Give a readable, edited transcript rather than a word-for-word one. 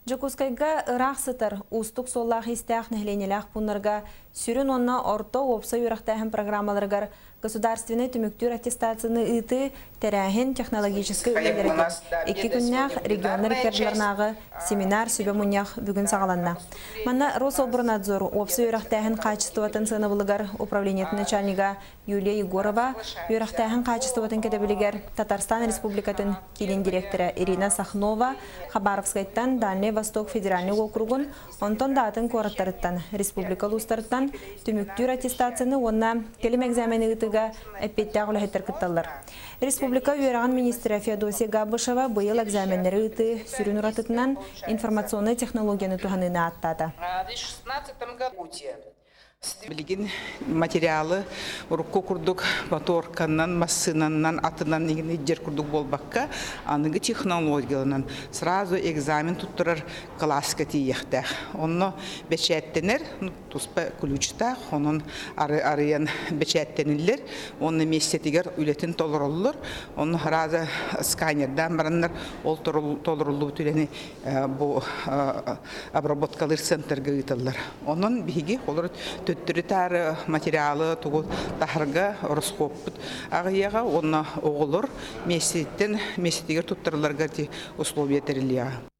Дьокуускайга ыраах сытар, уустук суоллаах-иистээх нэһилиэнньэлээх пууннарга сүрүн уонна орто уопсай үөрэхтээһин программаларыгар государственнай түмүктүүр аттестацияны ыытыы тэрээһин технологическай үлэлэригэр икки күннээх регионнар иккардыларынааҕы семинар сүбэ мунньах бүгүн саҕаланна. Манна Рособорнадзор уопсай үөрэхтээһин хаачыстыбатын сыанабылыгар управлениетын начальнига Юлия Егорова, үөрэхтээһин хаачыстыбатын кэтэбилигэр Татарстан Республикатын киинин дириэктэрэ Ирина Сахнова, Хабаровскайтан Дальнай Восток федеральнай уокуругун, онтон да атын куораттарыттан, республика улуустарыттан түмүктүүр аттестацияны уонна кэлим экзамены ыытыыга эппиэттээх үлэһиттэр кытталлар. Республика үөрэҕин министрэ Феодосия Габышева быйыл экзаменнары ыытыы сүрүн уратытынан информационнай технологияны туһаныыны ааттаата. Билигин материалы урукку курдук моторканан, массыынанан, атынан иһин курдук буолбакка, аныгы технологияланан сразу экзамен туттарар класска тиийиэхтээх. Онно бэчээттэнэр, туспа ключтаах, онон арыйан бэчээттэниллэр, уонна миэстэтигэр үлэтин толороллор. Онно сразу сканердаан бараннар ол толоруллубут үлэни бу обработкалыыр центрга ыытыллар. Онон биһиги олор төттөрү-таары материалы тугу таһарга ороскуоппут аҕыйаҕа уонна оҕолор миэстэтиттэн миэстэтигэр туттарыларга условия тэриллиэҕэ.